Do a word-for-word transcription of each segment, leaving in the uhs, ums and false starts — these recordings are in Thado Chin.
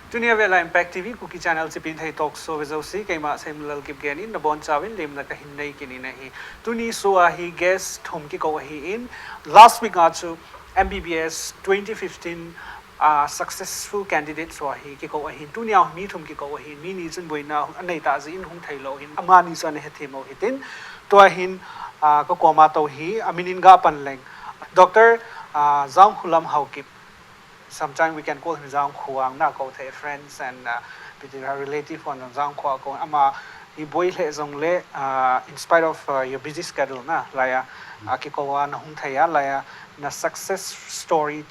Tunia vela Impact T V Kuki Channel Chipinthei Talk Show ve jouse, keima Seimunlal Kipgen in nabonchauvin lemna kahin nei kit in ahi. Tuni show a hi guest thum kikou ahin, last week a chu M B B S twenty fifteen, ah, successful candidate ho hi kikou ahin, tunia mi thum kikou ahin, mi ni chun boina anei tah jeh in hung theilou hin, amani chu ana hethem u hitin, tua hin, ah, kakoma tou hi, amin in gapan leng. Doctor, ah, Jangkholam Haokip. Sometimes we can call him Jangkhuang, na kou thei friends and, uh, with your relative on Jangkhuang kou. Ama hi boi lheh jongle, uh, in spite of, uh, your busy schedule na, laiya, uh, kikou a nahung thei a, laiya, na success story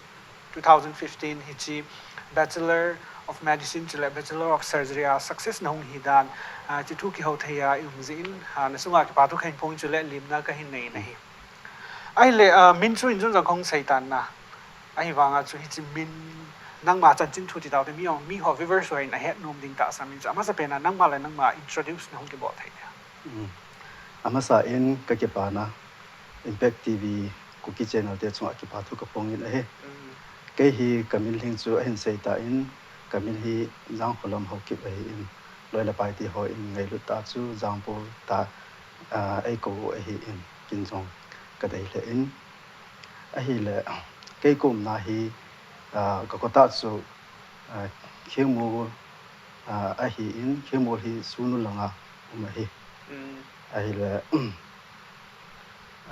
two thousand fifteen hiche Bachelor of Medicine chule Bachelor of Surgery a success nahung hi dan, uh, hiche thu kihou thei a i um jeh in, uh, na chunga kipa thu kahin phong chule lemna kahin nei in ahi. Ahile, uh, min chu in jun jong kahung sei tan na. Ahivanga chu hiche min nangma chanchin thu ti taute mi jong, mi ho viewers ho in ahet nom ding tahsa min chu. Amasa pen a nangma le nangma introduce nahung kibol thei dia. Mm. Amasa in kakipana Impact T V Kuki Channel te chunga kipa thu kaphong in ahi. Mm. Kei hi kamin lhing chu ahin sei tan, kamin hi Jangkholam Haokip ahin, loi le pai te ho in ngailut tah chu Jangpol tah, ah, eikou u ahin, kin jong kadei lheh in. Ahile, kei kaumna hi, ah, kakho tah chu, ah, Khengmol, ah, ahin, Khengmol hi Sunu langa um ahi. Mm. Ahile,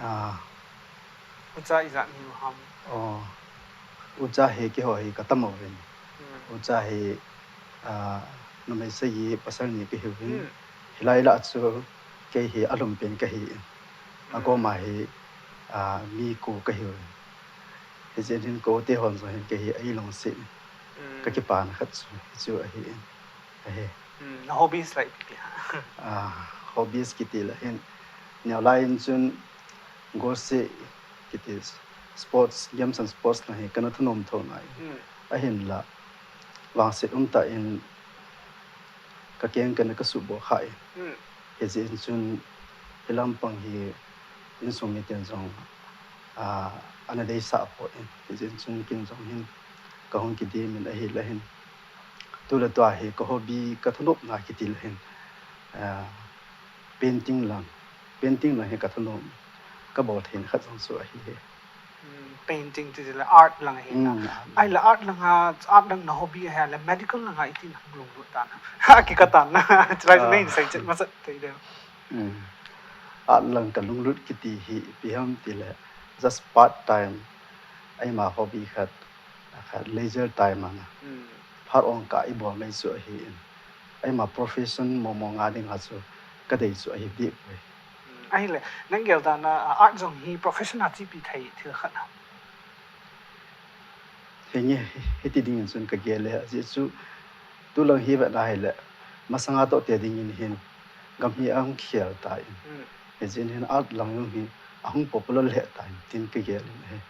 ah, ucha ijat ni u ham? Oh, ucha hi keiho hi katam uvin. Mm. Ucha hi, ah, numei sagi pasal ni kahiuvin. Mm. Hilai lah chu kei hi alhumpen kahin. Mm. Akoma hi, ah, mi ko kahiuvin. Hijeh in ka u te hon jong hin kei hi eilungset in. Mm. Kakipana khat chu, chu ahin. Ahi. Mm, na hobbies lah ipi ipi ham? Ah, hobbies kiti lah hin, neo lai in chun golseh kiti sports, games and sports lang hi kana thanom tho nai. Mm. Ahinlah, vangset umtah in kakeng kana kasuh bol kha in. Mm. Hijeh in chun, hilam pang hi insung miten jong, ah, ana deisah poi. Hijeh in chun kin jong hin kahung kidim in ahile hin, tu le tua hi ka hobby, ka thanopna kiti le hin, ah, painting lang, painting lang hi ka thanom, kabol theina khat jong chu ahi. Hmm, painting ti le art lang hi na. Hmm. Ahile art langa, art lang na hobby ahi le medical langa iti na lunglut dan ham? Kikah tan na. Chulai chu na hin sei chet masat thei dem. Hmm. Art lang ka lunglut kiti hi ipi ham ti le, just part time, eima hobby khat, khat leisure time ana. Hmm. Phat ong kah ibol mai chu ahin. Eima profession momo nga dinga chu kadei chu ahi deh poi. Hmm. Ahile, nang gel dan a, art jong hi profession a chepi thei thil khat ham? Henge, hiti dingin chun kagel e, ajeh chu tulang hi vet na hile, masanga toh te dingin hin, gam hi ahung khel tan. Hmm. Hijeh in hin art lang jong hi ahung popular lheh tan tin kagel in ahi.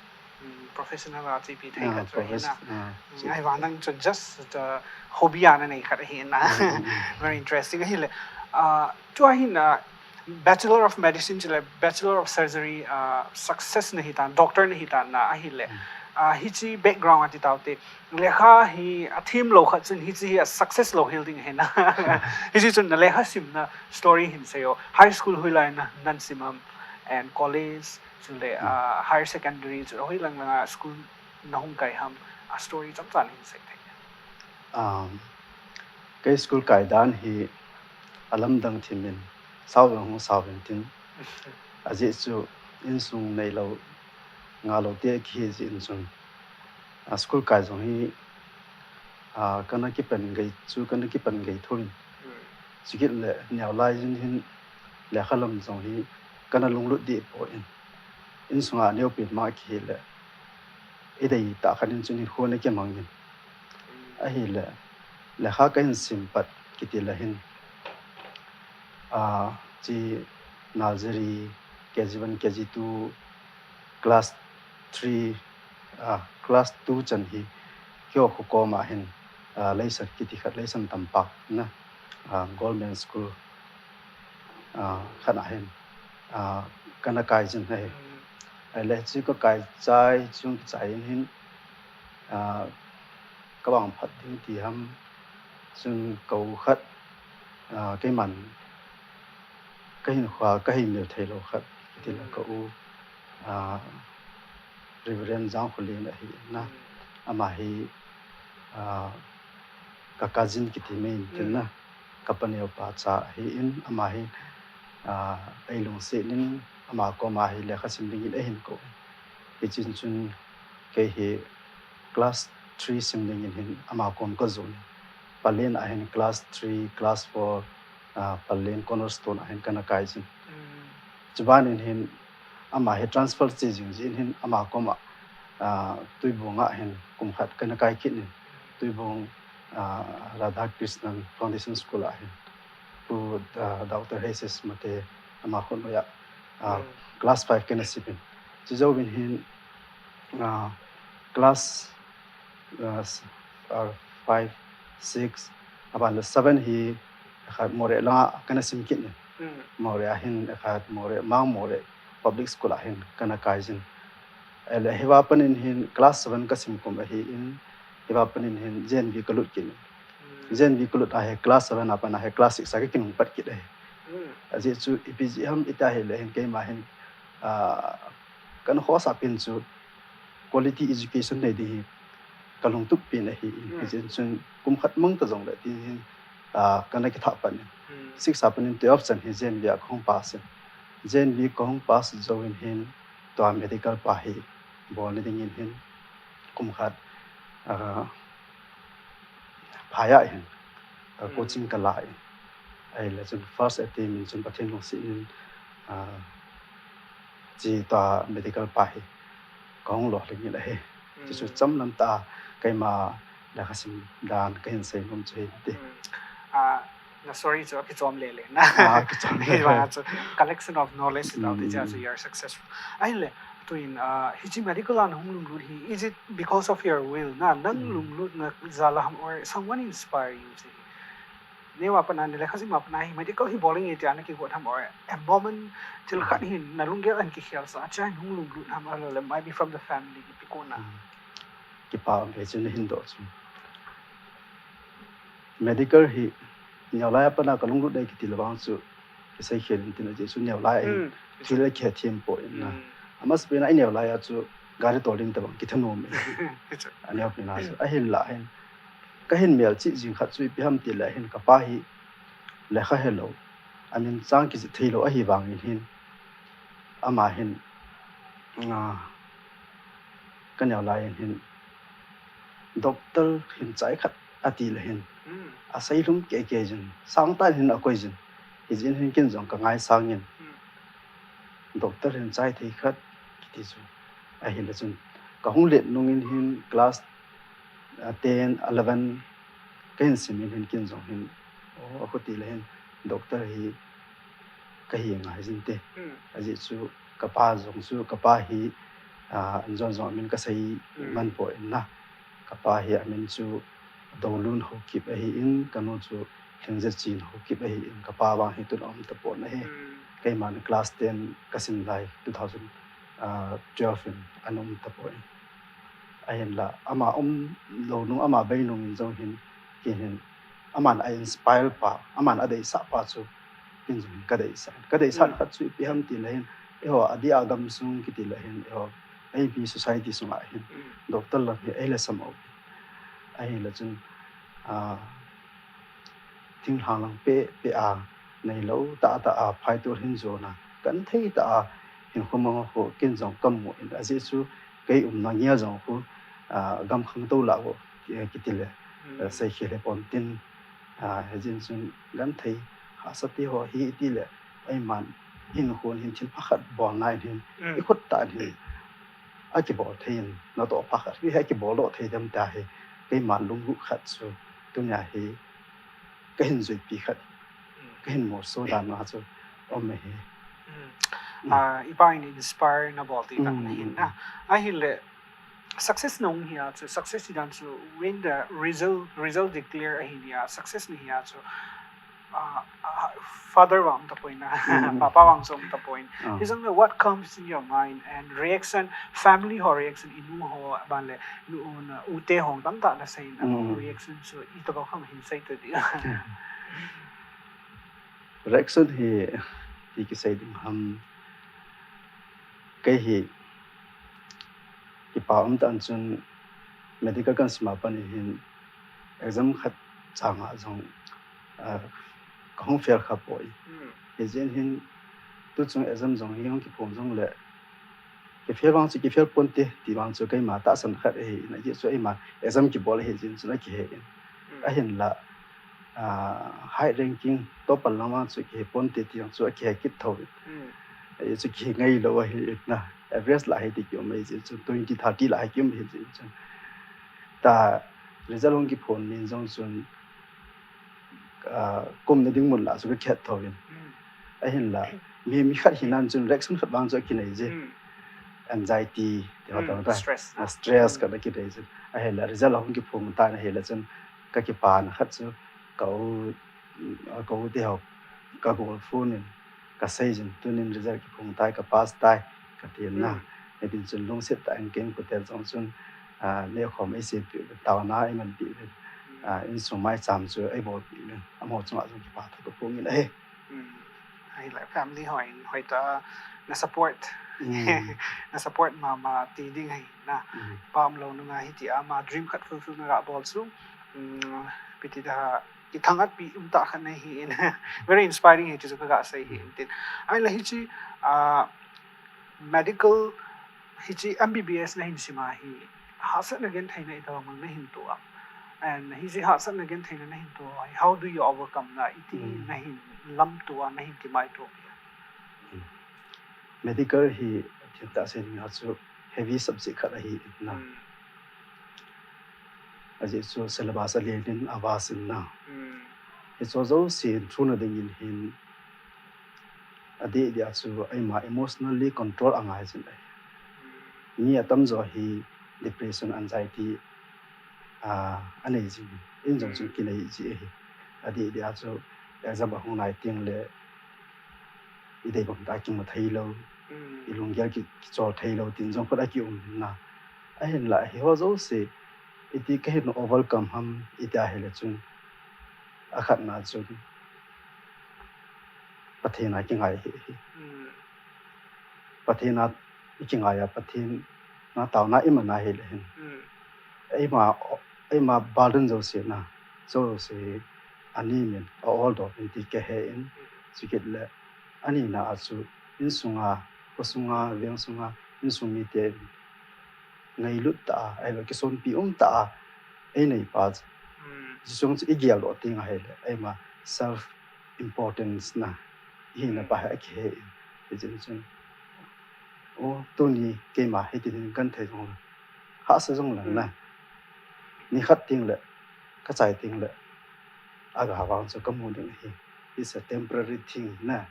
Hmm, professional a chepi thei khat chu ahi na. Ah, profes-, ah, hmm, ahivang nang chun just, uh, hobby a nanei khat ahi na. Hmm, hmm, hmm. Very interesting. Ahile, uh, tua hin, uh, Bachelor of Medicine chule Bachelor of Surgery, ah, success nahi tan, doctor nahi tan na ahile. Hmm. Ah, hiche background a ti taute, lekha hi athem lou khat chun hiche hi a success lou hel ding ahi na. Hiche chun na lekha simna story hin seiyo. High school hoilai na, nan sim ham, and college chule, hmm, ah, higher secondary chu hoilang langa school nahung kai ham, a story chomcha nahin sei thei. Um, kei school kai dan hi alamdang thim in, sao jong hung sao in tin. Ajeh chu insung neilou, ngalou te kihi jeh in chun, a school kai jong hi, a, kana kipan gei chu, kana kipan gei thou in. Hmm. Chukit le neo lai jin hin lekha lam jong hi kana lunglut deh poi. Insunga neopen ma kihi le, idei tah khat in chun hinkho ana kimang in. Ahile, lekha kahin sim pat kiti le hin, ah, hiche nursery, K G one, K G two, class three, ah, class two chan hi, keiho kho koma hin, ah, Leishan kiti khat, Leishan Tampak na, ah, government school, ah, khat a hin, ah, kana kai jin ahi. Ahile chu kakai chai, chung kichai in hin, ah, kavangphat ding ti ham, Chun ka u khat, ah, keiman ka hinkhoa ka heimil thei lou khat, tila ka u, ah, Reverend Jangkholen ahi na. Ama hi, ah, ka cousin kiti mai in tin na, ka paneo pa cha ahi in, ama hi, ah, ei lungset in ama koma hi lekha sim dingin eihin kou. Hichun chun kei hi class three sim dingin hin ama kom ka jon. Pallel a hin class three, class four, ah, Pallel Cornerstone a hin kana kai jin. Chuban in hin ama hi transfer che jing jin hin ama koma, ah, Tuibong a hin kum khat kana kai kit in. Tuibong, ah, Radhakrishnan Foundation School a hin. Pu, ah, Doctor H S Mate ama khut noija, ah, class five kana sim in. Chujouvin hin, ah, class, ah, s-, ah, five, six, aban le seven hi khat Moreh langa kana sim kit in. Moreh a hin khat Moreh, Mount Moreh Public School a hin kana kai jin. Ahile hiva panin hin class seven ka sim kum ahi in, hiva panin hin J N V ka lut kit in. J N V ka lut a hi class seven a pat a hi class six a ka kinung pat kit ahi. Ajeh chu ipi jeh ham iti ahile hin keima hin, ah, kana khosa pen chu quality education nei ding hi ka lungtup pen ahi in. Hijeh chun kum khat mang ta jongle tin hin, ah, kana kithah pan in. Six a panin twelve chan hi J N V a ka hung pass in. J N V ka hung pass jouvin hin tua medical pa hi bolna dingin hin kum khat, ah, phai a hin, ah, coaching ka la in. Ahile chun first attempt in chun Pathen lungset in, ah, chi tua medical pa hi ka hung lolhing in ahi. Chuchu chomlam tah a keima lekha sim dan kahin seinom chu hi ti. Ah, na story chu akichom lele na. Ah, akichom lele. Hiva chu collection of knowledge tau ti chu you are successful. Ahile, tuin, ah, hiche medical a na hung lunglut hi, is it because of your will na, nang lunglutna jal a ham or someone inspire you chu? Neo a pat a, na lekha sim a pat a hi medical hi bol inge tia na kigot ham or a moment thil khat hin na lunggel ahin kikhel sa, achaina hung lunglut ham, ahilou le might be from the family, ipi kona. Kipa um e chu nahin doh chu. Medical hi neolai a pat a ka lunglut e kiti le vang chu kisei khel in tin, ajeh chu neolai a hin thil akihethem poi na. Amasapen a i neolai a chu gari tol ding tabang kithanom e. Aneopen a chu ahinla hin kahin melchih jing khat chu ipi ham tile hin kapa hi lekha helou, amin chang kijih theilou ahivangin hin ama hin, ah, ka neolai in hin doctor hin chai khat atile hin asei lhum kei kei jin, sangtah in hin akoi jin. Hijeh in hin ken jong ka ngaisang in doctor hin chai thei khat kiti chu. Ahile chun ka hung let nung in hin class, ah, ten, eleven kahin sim in hin ken jong hin, oh, akhuti le hin doctor hi kahi ngai jin te. Ajeh chu kapa jong chu, kapa hi, ah, an jon jong amin kasei man poi na. Kapa hi amin chu Doulun Haokip ahi in, kanu chu Lhingzechin Haokip ahi in, kapa vang hi tun aum tapon ahi. Keiman class ten kasim lai two thousand twelve in ana um tapoi. Ahinla ama umlou nung, ama bei nung in jong hin, ken hin aman a inspire pa, aman adeisah pa chu ken jong hin kadeisah. Kadeisah khat chu ipi ham tile hin, eiho adeh a gamsung kiti le hin, eiho A B society sunga hin doctor lam hi eile sam u. Ahile chun, ah, thinglhang lang peh peh a, neilou tah tah a phaitol hin jona, genthei tah a hinkho mang khu ken jong kamu in, ajeh chu kei umna ngei jong khu, ah, gam khangtou lah u, eh, kiti le, eh, seikhel hipon tin, ah, hijeh chun genthei hahsa te ho hi itile, eiman hinkho hin thil pha khat bolna in hin, ikhut tah in hin akibol thei in, natoh pha khat hi akibol doh thei dem tia hi, keiman lunglut khat chu tunia hi kahin juipi khat, kahin molso dan a chu um ahi. Ah, ipa in inspire nabol ti tah nahin na. Ahile, success nahung hia chu, success ti dan chu when the result, result declare ahi nia, success nahi a chu, ah, ah, Father vang um tapoi na, papa vang chu um tapoi. Hijong le, what comes in your mind and reaction, family ho reaction, inu ho, ban le, nu, u te ho tamtah na sei na, reaction chu itobang ham hin sei to di. Reaction hi, hi kisei ding ham, kei hi, kipa um tan chun medical kan sima pan hin exam khat changa jong, ah, kahung fail kha poi. Hijeh hin, tu chung exam jong hi hung kiphong jong le, kifail vang chu kifail ponte, ti vang chu keima tahsan khat ahi, na ji chu eima exam kibol ahi jin chu na kihe in. Ahinla, ah, high ranking, topper lang vang chu kihe ponte, ti vang chu akihe kit tho in. Ahi chu kihe ngai lou ahi in na. Average lah hi ti kium ahi jin chu, twenty, thirty lah hi kium ahi jin chu. Ta result hung kiphong min jong chun, ah, kumna ding mun lah chu kakhet tho in. Ahinla, mi, mi khat hinan chun reaction khat vang chu akinei ji. Anxiety, ti ho tang ta. Stress khat akinei ji. Ahinla, result ahung kiphong tan ahile chun kakipana khat chu ka u, ka u te ho, ka gol phone in kasei jin, tunin result kiphong tai, ka pass tai, katin na. Hitin chun lungset tah in kei inkote jong chun, ah, nehkhom eiseipeh uvin, taona eimanpeh uvin, ah, insung maicham chu eibolpeh uvin, amaho chunga jong kipa thu kaphong in ahi. Ahile family ho in hoitah a na support, na support mama ti ding ahi na. Pa umlou nunga hitia ama dream khat fulfill na ga bol chu, ipi ti da, kithang-atpi umtah khat nahi in. Very inspiring hi ti chu kaga sei hi in tin. Ahile hiche, ah, medical, hiche M B B S nahin sima hi, hahsatna gentheina itobang nahin toh a, and hiche hahsatna gentheina nahin toh a, how do you overcome na, iti nahin lamto a, nahin kimaito a? Medical hi, thil tah sei ding a chu heavy subject khat ahi in na. Ajeh chu syllabus alen in, avast in na. Hicheho jouse thuna dingin hin, adeh deh a chu eima emotionally control angai jin ahi. Mi atamjo hi depression, anxiety, ah, anei jin, in jong chun kinei ji ahi. Adeh deh a chu exam ahung nai tengle, idei bang tah a kimu theilou, ilunggel ki, kichol theilou, tin jong khat akium in na. Ahinla, hiho jouse iti kahin overcome ham iti ahile chun, akhatna chun Pathen a kingai hi, hi. Pathen a ikingai a, Pathen a taona iman ahile hin, eima, eima burden jouse na, jouse anemin, a-oldoh in ti kahe in, chukit le, anina a chu, insunga, khosunga, vengsunga, insung mite ngailut tah a, ahilou kisonpi umtah a einei pa chu, hiche chu igeldoh teng ahile, eima self importance na, ihina pa hi akihe in, hijeh chun, o, tuni keima hitin hin genthei jongle, hahsa jongle na, nikhat tengle, kachai tengle, aga vang chu kamu ding ahi. It's a temporary thing na.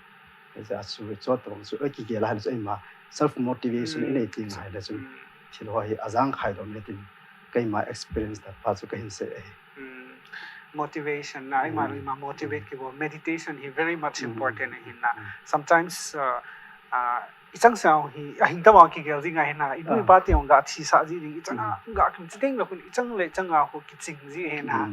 Hijeh a chu, hicheho tobang chu akigel a ahile chu eima self motivation inei teng ahile chun, thil ho hi ajang khaidoh in tin, keima experience tah pa chu kahin sei ahi. Motivation na, eima, eima motivate kibol, meditation hi very much important ahi na. Sometimes, ah, ah, ichangseh hi ahing tobang kigel jing ahi na, inu ipa te jong ga thisah ji ding, ichang a ga kim chi ding la khun, ichang le ichang a ho kiching ji ahi na.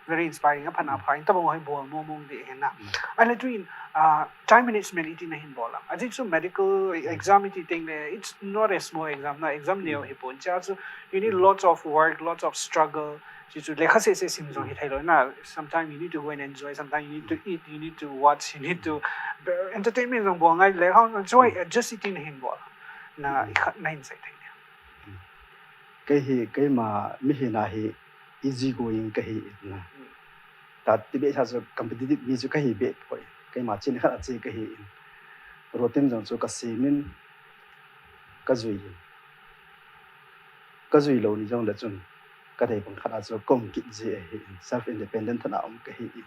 Very inspiring, aphatna pha, in tobang hi bol mong mong ding ahi na. Ahile tuin, ah, time management iti nahin bol a, ajeh chu medical exam iti tengle, it's not a small exam na, exam neo hipon, chua chu you need lots of work, lots of struggle. Chuchu lekha seh seh sim jong hitheilou na. Sometimes you need to go and enjoy. Sometimes you need to eat. You need to watch. You need to entertainment jong bol ngai le hang chu adjust iti nahin bol a, na ikhat nahin sei thei na. Kei hi, keima mihina hi easy going kahi na. Tah tibeh cha chu competitive mi chu kahi beh poi. Keima cheni khat a che kahi in. Routine jong chu kasem in, kajui in. Kajui lou ni jongle chun, kadei bang khat a chu kaum kit ji ahi in, self independent tah a um kahi in.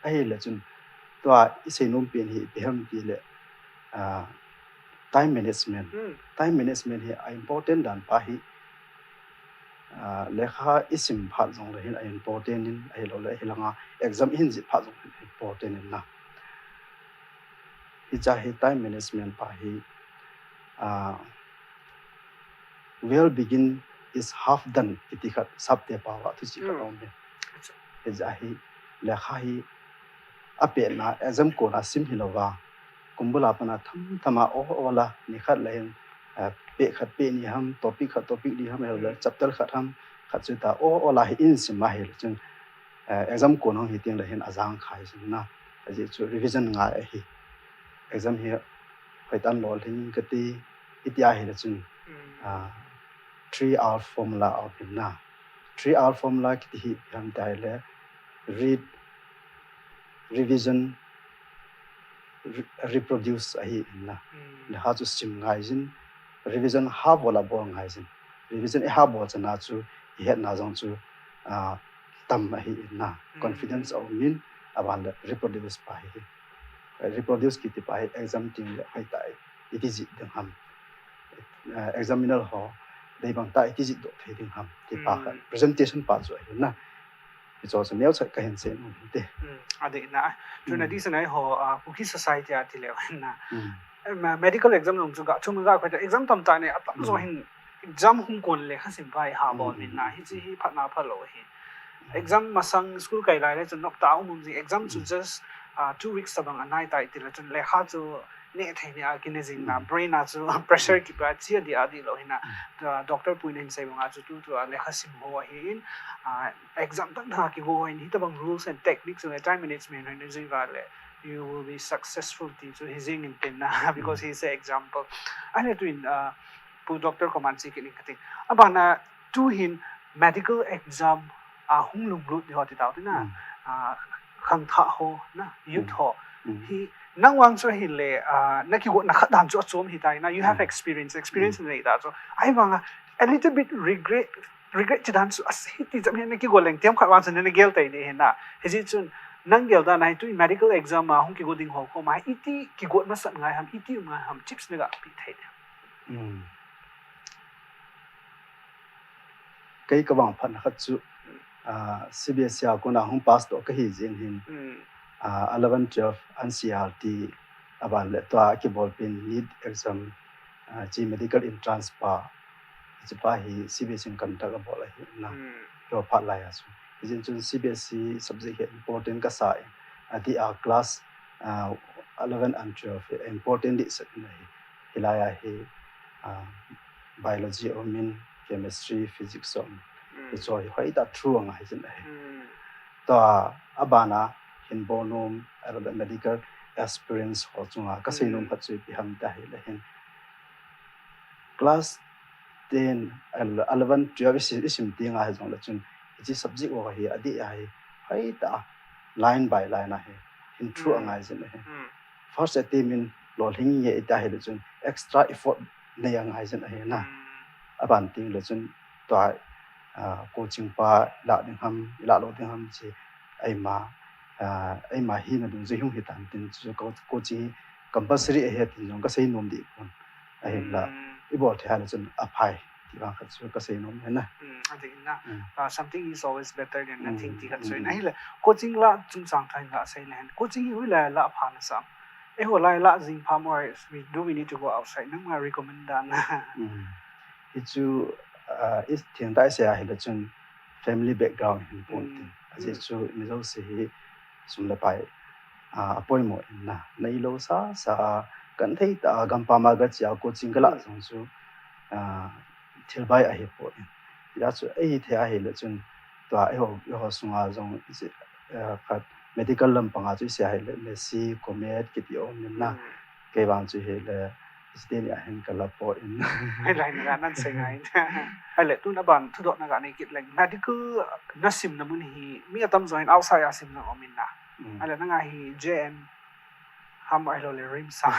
Ahile chun, tua isei nom pen hi ipi ham tile, ah, time management. Time management hi a important dan pa hi, ah, lekha isim phat jongle hin a important in, ahiloule hilanga exam ihin jih phat jongle hin important in na. Hiche hi time management pa hi, ah, well begin is half done kiti khat sapte pao a thuchih khat aum e. Hiche hi lekha hi apehna exam kona sim hilouva, kumbul a pat a tham tham a o o la, nikhat le hin, ah, peh khat peh ni ham, topic khat topic ni ham, le chapter khat ham, khat chu ta o o la hi in sim ahile chun, ah, exam kon hung hi teng le hin ajang kha jin na. Ajeh chu revision ngai ahi. Exam hi hoitah in lolhing kati, iti ahile chun, ah, three R formula aum in na. Three R formula kiti hi ipi ham ti ahile, read, revision, re-, reproduce ahi in na. Lekha chu sim ngai jin, revision half bol a bol ngai jin. Revision i half bol chan a chu ihetna jong chu, ah, tam ahi in na. Confidence aum in, aban le reproduce pa hi. Reproduce kiti pa hi exam teng le hoitah iti jih ding ham, ah, examiner ho dei bang tah iti jih doh thei ding ham ti pa khat, presentation pa chu ahi na. Hiche chu neocha kahin sei nom hinte. Adeh na. Tuna di sanai ho, ah, Kuki society a ti leu hin na. Eh, ma-, medical exam jong chu ga chom ga khoi ta exam tamtah nei, atamjo hin exam hung kon lekha sim pa hi half bol in na. Hiche hi phatna phalou ahi. Exam masang school kai lai le chun noptah a um um jing, exam chu just, ah, two weeks tabang anai tai ti le chun lekha chu neh thei neh a kine jing na, brain a chu pressure kipe a chi adih adih lou hin na. Ah, Doctor pu in ahin sei bang a chu tutua lekha sim ho ahi in, ah, exam tamtah a kigo ho in, hitabang rules and techniques le time management ho in jing va le you will be successful ti chu hi jing in tin na, because he is a example. Ahile tun, ah, Pu Doctor Komansi kit in kati. Abana tuhin medical exam a hung lunglut di ho ti tau ti na. Ah, khangthah ho na, youth ho. Hi nang vang chu ahile, ah, na kigotna khat dan chu achom hitai na. You have experience, experience nei ta chu. Ahivang a, a little bit regret, regret chi dan chu ase ti jam hi na kigot leng tem khat vang chu na gel tai di hi na. Hijeh chun nang gel dan a hi tu medical exam a hung kigo ding ho koma iti kigot masat ngai ham, iti um ngai ham, tips na ga pe thei di. Kei ka vangphatna khat chu, ah, C B S E a kona hung pass toh kahi jeng hin, ah, eleven, twelve, N C E R T, aban le tua kibolpen NEET exam, ah, hiche medical entrance pa, hiche pa hi C B S E in conduct abol ahi na. Tua phat lai a chu. Hijeh chun C B S E subject hi important kasa in, adeh a class, ah, eleven and twelve hi important dehset in ahi. Hilai a hi, ah, biology aum in, chemistry, physics aum in. Hiche hi hoitah through angai jin ahi. Tua, abana hin bol nom, a medical experience ho chunga kasei nom khat chu ipi ham ti ahile hin, class ten, ele-, eleven, twelve i si-, i sim teng a hi jong le chun, hiche subject ho hi adeh a hi, hoitah a, line by line a hi hin through angai jin ahi. First attempt in lolhing nge iti ahile chun extra effort nei angai jin ahi na. Aban teng le chun tua, ah, coaching pa ilah ding ham, ilah lou ding ham hiche eima, ah, eima hina dungjuiya hung hitan tin chu co-, coaching hi compulsory ahi tin jong kasei nom deh pon. Ahinla, ibol thei a le chun aphai ti vang khat chu kasei nom ahi na. Adeh in na. Ah, something is always better than nothing ti khat chu ahi na. Ahile, coaching lah chungchang thu hin gasei le hen. Coaching hi hoilai lah pha nasah am? Eiho lah lah jing pha mo, or we, do we need to go outside? Nangma recommend dan na. Hichu, ah, i thengtah isei ahile chun family background hin pon tin. Ajeh chu mi jouse hi sum le pai, ah, apoimo in na. Neilou sasa a, genthei tah a gampam a gache a coaching galah jong chu, ah, thil bai ahipoi. Hijeh chun eithei ahile chun tua eiho, eiho sunga jong, eh, khat medical lampanga chu isei ahile Messi, Comet kiti aum in na. Kei vang chu hile, hiche teni a hin kala poi. Hilai na nan sei ngai. Ahile tun aban thudohna ganei kit leng, medical nasimna mun hi mi atamjo hin outside a sim jong aum in na. Ahile nanga hi J N ham ahiloule RIMS a?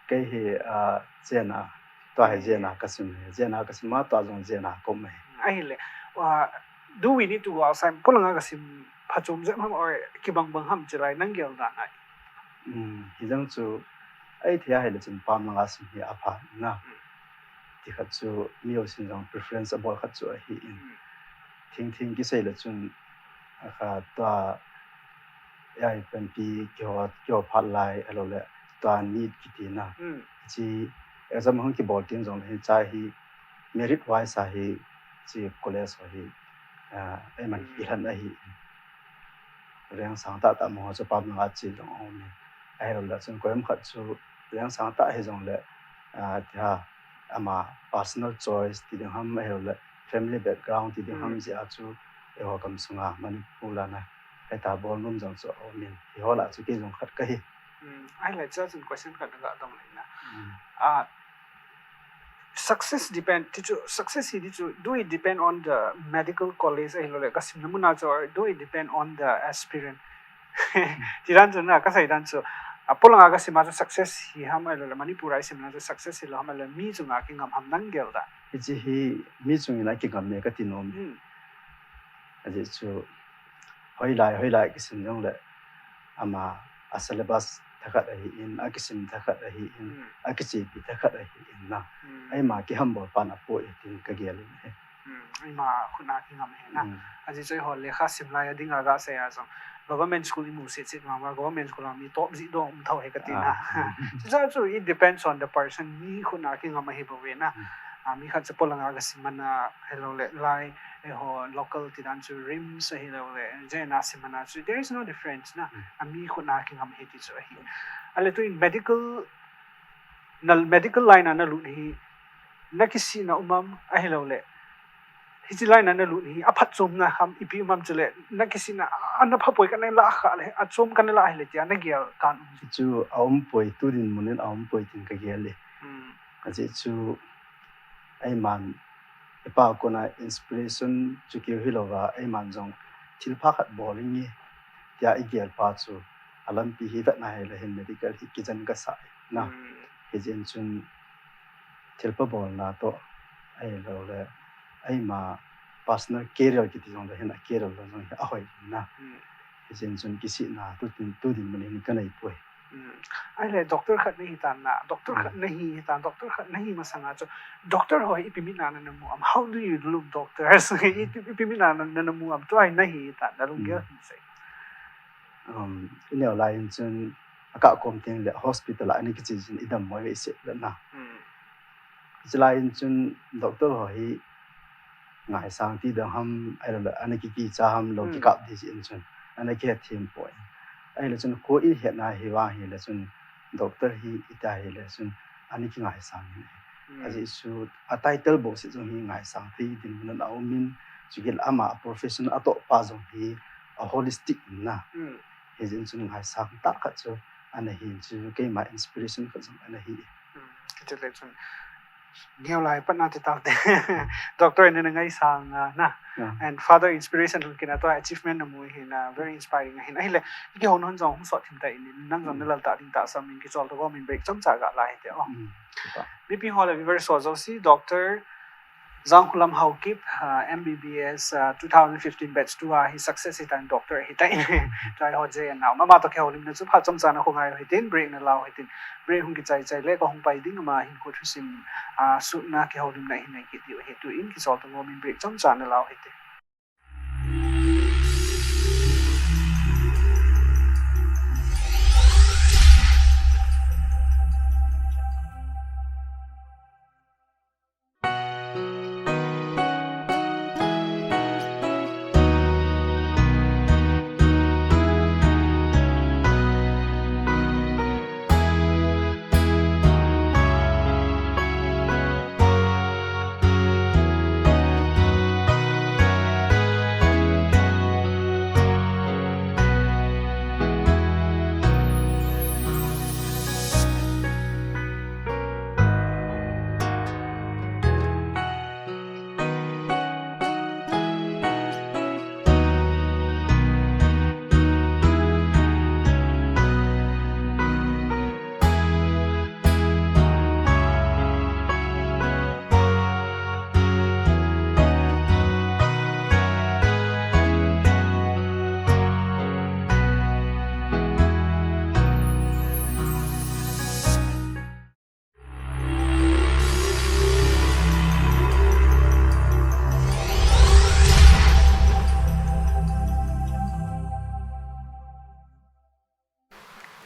Kei hi, ah, J N a, tua hi J N a kasim hi, J N a kasim a, tua jong J N a kaum hi. Ahile, ah, do we need to go outside? Polanga kasim phachom jep ham or kibang bang ham chulai nang gel dan a? Hijong chu, eithei ahile chun pam langa sim hi apha na. Ti khat chu, mi jousen jong preference abol khat chu ahi in. Thing thing kisei le chun, akha tua, Ai, panpi kiho, kiho phat lai, ahilou le, tua NEET kiti na. Hmm. Chi exam hung kibol tin jong le, hiche hi merit wise a hi, chi college ho hi, ah, eiman Hmm. kilhen ahi. Rank sang tah tah mo ho chu pam langa che jong aum in. Ahilou le, chun koima khat chu rank sang tah hi jong le, ah, tia, ama personal choice ti ding ham, ahilou le, family background ti ding ham Hmm. jeh a chu, eiho gam sunga Manipur langa, hita bol nom jong chu aum in. Eiho lah chu kei jong khat kahi. Hmm. Ahile, chua chun question khat ka dong le na. Hmm. Ah, success depend, ti chu, success hi ti chu, do it depend on the medical college ahilou le, ka simna mun a chu, or do it depend on the aspirant? Ti dan chu na, ka sei dan chu, a, polanga ka sim a chu success hi ham ahilou le, Manipur a i simna chu success hilou ham ahilou le, mi chunga kingam ham nang gel dan? Hiche hi mi chungin a kingam e ka ti nom. Hmm. Ajeh chu, hoilai, hoilai kisim jong le, ama, a syllabus thakhat ahi in, a kisim thakhat ahi in, Hmm. a kichepi thakhat ahi in na. Hmm. Eima kihambol pan apoi tin ka gel in ahi. Hmm. Eima khut a kingam ahi na. Hmm. Ajeh chu eiho lekha sim lai a dinga ka sei a jong, government school i mu set set vang uva, government school a mi top jeh dong um thou ahi ka ti na. Ah. Chuche chu, it depends on the person, mi khut a kingam ahi bou ve na. Hmm. Ah, mi khat chu polanga ka sim man a, ahilou le, lai, eiho local ti dan chu RIMS ahilou le, J N a sim man a chu, there is no difference na. Hmm. A mi khut a kingam ahi ti chu ahi. Ahile tuin medical, na medical line a na lut hi, na kisihna um am, ahilou le, hiche line a na lut hi, a phatchomna ham, ipi um am chule, na kisihna, a na pha poi ka na lah kha le, a chom ka na lah hile tia na gel kan um? Chu aum poi, tu dinmun in aum poi tin ka gel e. Hmm. Ajeh chu, eiman, i pa kona inspiration chu keu hilou va, eiman jong thil pha khat bol inge, tia i gel pa chu, a lampi hi vet na hile hin medical hi kijen ka sa e na. Hmm. Hijeh chun thil pha bolna toh, ahilou le, eima personal career kiti jong le hin a career jong hi ahoi na. Hmm. Hijeh chun kisihna tu din, tu dinmun in ka nei poi. Hmm. Ahile doctor khat na hi tan na, doctor Hmm. khat na hi tan, doctor khat na hi masanga chu, doctor ho hi ipi mit a na na mu am? How do you look doctors? Hmm. Ipi, ipi mit a na na mu am? Tua hi na hi tan, na lunggel Hmm. hin sei. Um, i neo lai in chun, a kah kom teng le hospital a ana kiche jin i dammo ve seh le na. Hmm. Hiche lai in chun doctor ho hi ngaisang ti ding ham, ahilou le ana kikicha ham, lou Hmm. kikap ding jeh in chun ana kihet them poi. Ahile chun koi hetna hi vang hile chun doctor hi ita hile chun ana kingaisang in. Hmm. Ajeh chu a title bou seh jong hi ngaisang thei dinmun a um in, chukit le ama a profession atoh pa jong hi a holistic in na. Hmm. Hijeh chun ngaisang tah khat chu ana hi in chu keima inspiration khat jong ana hi. Hmm. Hiche le chun neo lai pat na ti tau te. Doctor in na ngaisang a na. Yeah. And further inspiration lhun kit a, tua achievement na mu hi na, very inspiring ahin. Ahile, i kihou na hon jong hung sot thim ta in, nang jong Hmm. na lal ta ding tahsa um in, kichol to gom in break chomcha ga la hite o. Hmm. Mipi ho le viewers ho jouse, Doctor Jangkholam Haokip, ah, M B B S, ah, two thousand fifteen batch two a hi success hitan, doctor hitan. Tua ho je na, ama to kihoulimna chu phat chomcha na khongai u hitin, break na lau hitin. Break hung kichai chai le ka hung pai ding, ama hin kho thusim, ah, sutna kihoulimna hin nei kit diu ahi. Tuin kichol to gom in break chomcha na lau hite.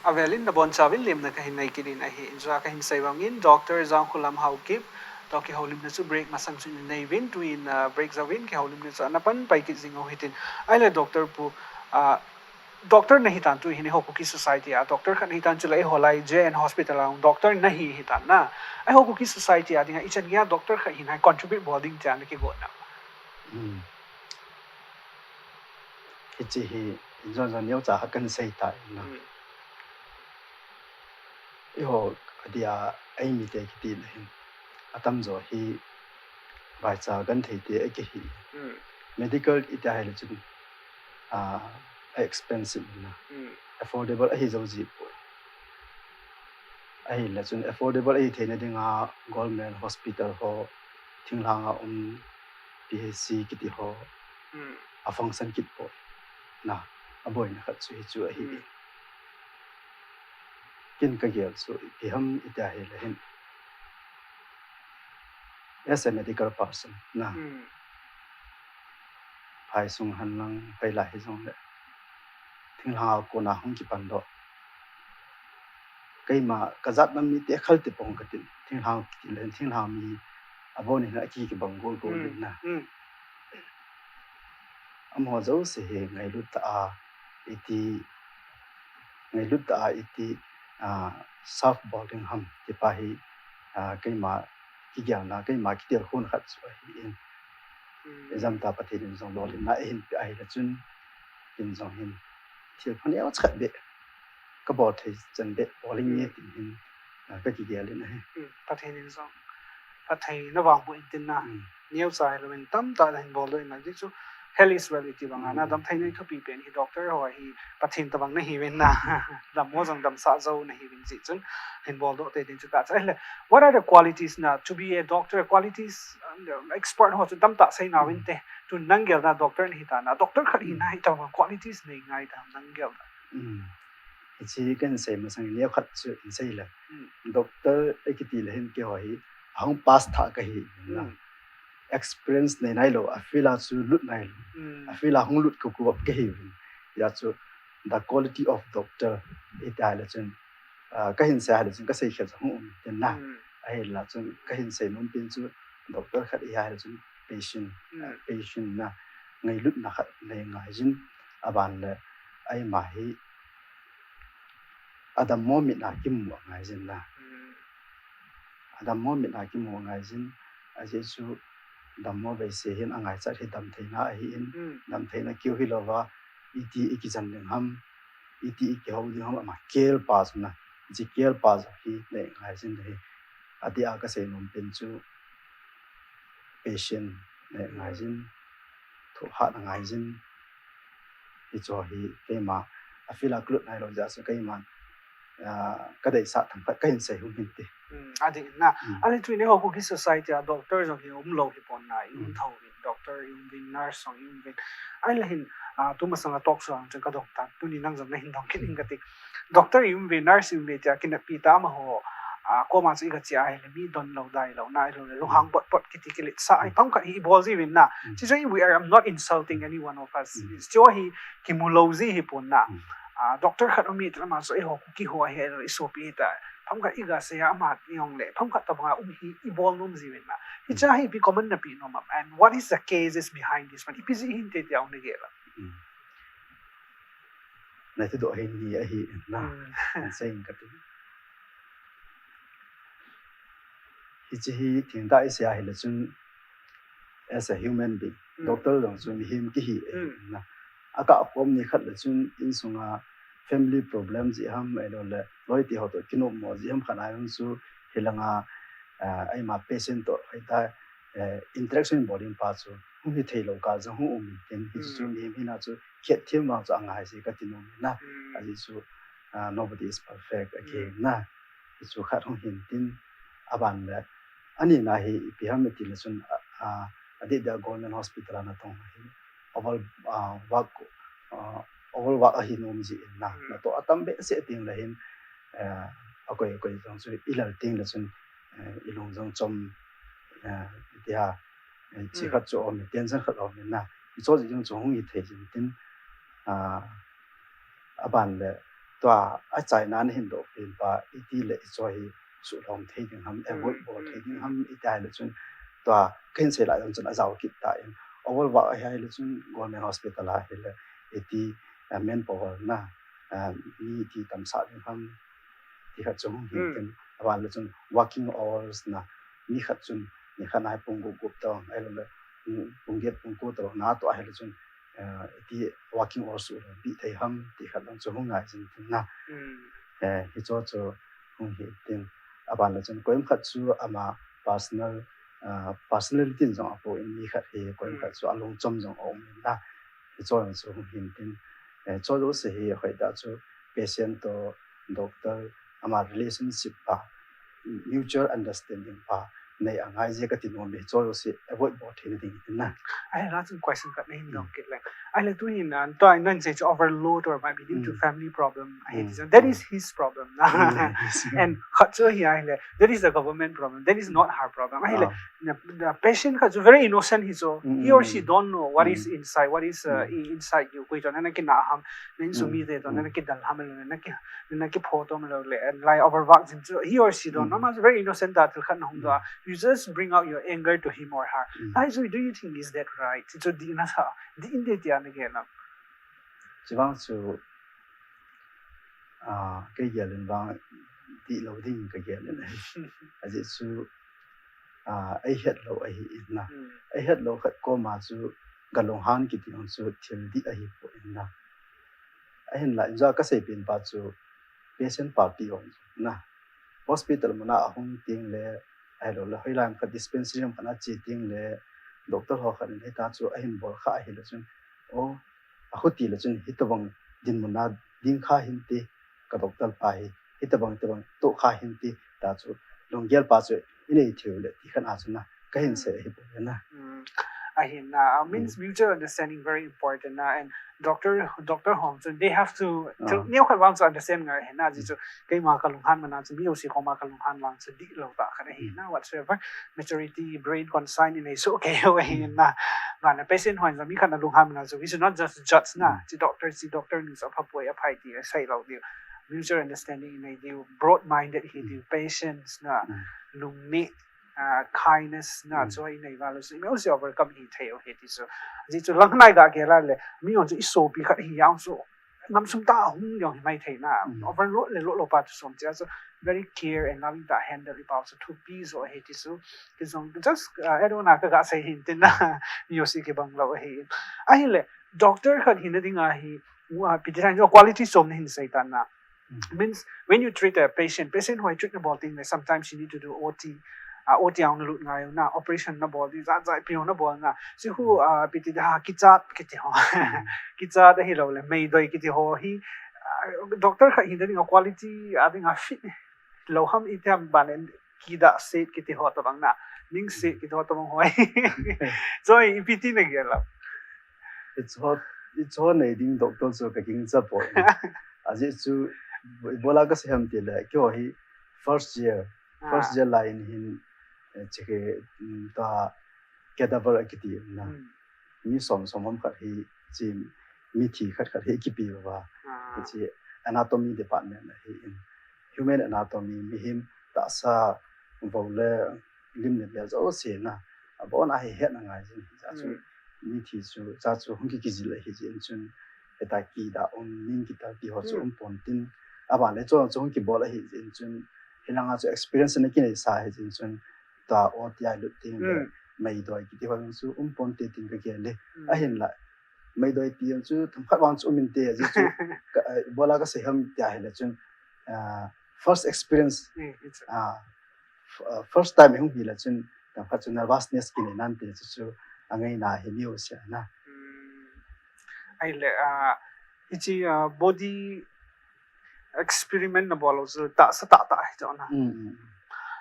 Avelin nabonchauvin lemna kahin nei kit in ahi. Injua kahin sei vangin Doctor Jangkholam Haokip, toh kihoulimna chu break masang chu nei uvin, tuin, ah, break jouvin kihoulimna chu ana pan pai kit jing u hitin. Ahile Doctor pu, ah, Doctor nahi tan tu hin eiho Kuki Society a, doctor khat nahi tan chule eiho lai J N Hospital a, doctor nahi hi tan na. Eiho Kuki Society a dinga ichan geiya doctor khat hina contribute bol ding tia nakigot na. Hmm. Hiche hi, injon jon neocha khat kahin sei tai na. Hmm. Eiho, adia, eimite kiti le hin. Atamjo hi, vaicha genthei te akihi. Hmm. Medical iti ahile chun, ah, a expensive na. Hmm. Affordable ahi jou ji poi. Ahile chun affordable ahi theina dinga government hospital ho, thinglhanga um P H C kiti ho, Hmm. a function kit poi. Na, aboina khat chu hichu ahi. Hmm. Ken kagel chu ipi ham iti ahile hin. As a medical person, na. Hmm. Phaisung henlang, phailai hijongle. Thinglhanga kona hung kipan doh. Keima, kajat nam mite khalte pong katin. Thinglhang kiti le, thinglhang mi, abon in aki kibang gol gol Hmm. in na. Hmm. Amaho jouse hi ngailut tah a, iti, ngailut tah a, iti, ah, serve bol ding ham, ti pa hi, ah, keima kigelna, keima kitilkhouna khat chu ahi in. Hmm. Ijemtia Pathen in jong lolhinna eihin pe ahile chun, ken jong hin thil phaneo khat beh, kabol thei chan beh, bol inge Hmm. tin hin, ah, kakigel in ahi. Hmm. Pathen in jong phattheina vangboh in tin na. Hmm. Neocha hilouvin tamtah nahin boldoh in na, ajeh chu health is wealth iti banga na, Hmm. damtheina ithupi pen hi doctor ho hi Pathen tobang nahiuvin na. Dammo jong damsah jou nahiuvin jeh chun, hin boldoh tei ding chu kacha. Ahile, what are the qualities na, to be a doctor, qualities, uh, expert ho chu tamtah seina uvin te. Tun nang gelna doctor nahi ta na, doctor khat hina hi tobang qualities nei ngai tam nang gelna. Hmm. Hiche kahin sei masang in neokhat chu hin sei le. Hmm. Doctor akiti le hin keiho hi, ahung pass thah kahi na. Hmm. Experience nei nailou, a field a chu lut nailou. Hmm. A field a hung lut kakup kahiuvin. Hijeh chun, the quality of doctor, iti ahile chun, ah, kahin sei ahile chun, kasei khel jong hung um tin na. Hmm. Ahinla chun, kahin sei nom pen chu, doctor khat ihi ahile chun, patient, Hmm. ah, patient na, ngailutna khat nei ngai jin, aban le, eima hi, adammo mit a kimu angai jin na. Hmm. Adammo mit a kimu angai jin, ajeh chu dammo veise hin angaichat hi damtheina ahi in, Hmm. damtheina keu hilouva, iti ikijen ding ham, iti ikihou ding ham, ama care pa chu na, hiche care pa jong hi nei ngai jin ahi. Adeh a kasei nom pen chu patient nei ngai jin, thohhatna ngai jin, hiche hi keima, a field a kalut nailou jeh a chu keiman, ah, kadeisah themkhat kahin sei hung hinte. Hmm, adih na. Hmm. Ahile tuni ho Kuki Society a doctor jong hi umlou hipon na, i um Hmm. thouvin, doctor i um uvin, nurse jong i um uvin. Ahile hin, ah, tumasanga talk show a chun kadong tan, tuni nang jong nahin dong kit in kati. Doctor i um uve, nurse i um uve tia kineppi tah amaho, ah, koma chu iga che ahile mi donlou dailou na, ahiloule lunghang Hmm. potpot kiti kiletsah, Hmm. pham khat hi ibol jiuvin na. Hmm. Hiche jong hi we are, I'm not insulting any one of us. Hmm. Hiche hi kimulou ji hipon na. Hmm. Ah, doctor khat um e ti lama chu eiho Kuki ho ahi, ahiloule isopi hita. Pham khat iga sei a ama jongle, pham khat tobanga um hi ibol nom jiuvin na. Hiche Hmm. hi ipi comment napeh nom am, and what is the cases behind this one? Ipi jeh hinte tia hung nagel a. Hmm. Nathudoh hi ni ahi na. Hmm. Nasei in kati. Hiche hi thengtah isei ahile chun as a human being, Hmm. doctor jong chu mihem kihi ahi Hmm. na. Akah khom ni khat le chun insunga family problem jeh ham, ahiloule loite ho toh kinopmo jeh ham khat a jong chu hilanga, ah, eima patient toh hoitah, eh, interaction bol ding pa chu hung hithei lou kal jong hung um in tin, hiche chu Hmm. mihem hina chu khetthem vang chu angai ji kati nom in na. Hmm. Ajeh chu, ah, nobody is perfect, hmm, again na. Hichu khat hung hin tin, aban le, ani na hi ipi ham iti le chun, ah, ah, adeh deh a government hospital a natong hi overwork, ah, work, ah, overwork ahi nom jin na. Hmm. Natoh atam behseh teng le hin, eh, akoi akoi jong chu ilal teng le chun, eh, ilung jong chom, eh, tia, eh, chi, hmm, khat chu um, tension khat um na. Hichu jong chu hung hithei jin tin, ah, aban le, tua achaina nahin doh pen pa iti le hicho hi suhlhong thei ding ham, avoid bol thei ding ham iti ahile chun tua kahin sei lai jong chun ajao kit tan. Overwork ahi ahile chun government hospital a hile iti, ah, manpower na, ah, mi iti tamsah ding ham ti khat chu hung hin tin. Aban le chun working hours na, mi khat chun ni khat na hi pung gup gup tobang ahilou le pung, pung get pung ko tobang na toh ahile chun, ah, iti working hours suhlhong thei ham ti khat jong chu hung ngai jing tin na. Eh, hicho chu hung hin tin. Aban le chun koima khat chu ama personal, ah, personality in jong apoh in mi khat hi koima khat chu alungchom jong aum in na. Hicho jong chu hung hin tin. Eh, hicho jouse hi hoitah chu patient toh doctor ama relationship pa, mutual understanding pa nei angai jeh kati nom e, hicho jouse avoid bol theina ding in na. Ahile chun question khat nahin dong kit leng. Ahile tuhin, ah, tua in nahin sei chu overload or maybe due to family problem ahi ti chu. That is his problem na. And khat chu hi ahile, that is the government problem. That is not her problem. Ahile, the, the patient khat chu very innocent hi chu. He or she don't know what is inside, what is, uh, i-, inside you. Koi toh nana kinah ham, na insung mite toh nana kidal ham, nana ki, nana kipho to ham lou le, and lai overwork jing chu. He or she don't know. Ama chu very innocent tah thil khat nahung doh a. You just bring out your anger to him or her. Ahi chu, do you think is that right? Chu dih nasa, dih inte tia nagel am? Chuvang chu, ah, kei gel in vang dihlou ding kagel in ahi. Ajeh chu, ah, eihet lou ahi in na. Eihet lou khat koma chu galunghan kiti jong chu thil dih ahipoi in na. Ahinla, injo kasei pen pa chu patient pa pi jong chu na. Hospital muna ahung teng le, ahilou le, hoilai khat dispensary khat a che teng le, doctor ho khat in hita chu ahin bol kha ahile chun, o, akhuti le chun, hitobang dinmun a ding kha hinte, ka doctor pa hi, hitobang, hitobang toh kha hinte, ta chu, lunggel pa chu, inei thei u le, ti khat a chu na, kahin sei ahipoi na. Ahin na, uh, means mutual understanding very important na, and doctor, doctor ho chu, they have to, to, neo khat vang chu understand ngai ahi na, ajeh chu, keima kalunghan man a chu, mi jouse koma kalunghan vang chu, dihlou tah khat ahi na, whatsoever. Maturity, brain conscience inei soh kei u ahi na. Vana patient ho in jong mi khat na lunghan na chu, we should not just judge na. Chi doctor, chi doctor ni chu apha poi, aphai ti sei lou diu. Mutual understanding inei diu, broad minded hi diu, patience na, lungneh, ah, kindness na, chu inei val chu, mi jouse overcome hi thei u ahi ti chu. Ajeh chu lang nai ga gel a le, mi jong chu isopi khat hi jong chu, namsum tah a hung jong hi mai thei na. Overload le load lou pa chu som chia chu very care and loving tah handle i pau chu thupi jo ahi ti chu. Ti jong just, uh, add on a kaga sei hin tin na. Mi jouse kibang lou ahi. Ahile, doctor khat hina ding ahi, uh, ipi ti dan jo quality som nahin sei tan na. Means, when you treat a patient, patient ho hi treat nabol teng le, sometimes you need to do O T, ah, O T a hung lut ngai u na, operation nabol ding, jat jat ipi jong nabol na. Chu hu, ah, ipi ti da, kichat kiti ho. Kichat ahilou le, meidoi kiti ho hi, ah, doctor khat hina ding a quality, a ding a fit lou ham iti ham ban le, kidah set kiti ho tobang na, ning set kiti ho tobang ho. Chu ipi ti nagel am? Hicho, hicho nei ding doctor chu kagingcha poi. Ajeh chu, ibola kasei ham ti le, keiho hi first year, first year lai in hin, eh, cheke, mm, ta cadaver akiti na. Mi som som ham khat hi, chi mithi khat khat hi kipe uva. Hiche anatomy department ahi in. Human anatomy, mihem tahsa, vou le lim le bel jouse na. Abon a hi hetna ngai jing. Hiche chu mithi chu, cha chu hung ki kijil ahi jeh in chun, heta kidah um, ning kidah ti ho chu um pon tin. Aban le chu, chu hung kibol ahi jeh in chun, hilanga chu experience na kinei sa ahi jeh in chun, ta O T a lut teng le, meidoi kiti ho jong chu um ponte tin kagel e. Ahinla, meidoi ti jong chu themkhat vang chu um inte, ajeh chu, ka, eh, ibola kasei ham ti ahile chun, ah, first experience, ah, f-, ah, first time hung hile chun, themkhat chu nervousness kinei nante chu chu, angaina hi mi jouse a na. Ahile, ah, hiche, ah, body experiment nabol u chu tahsa tah tah hi chu na.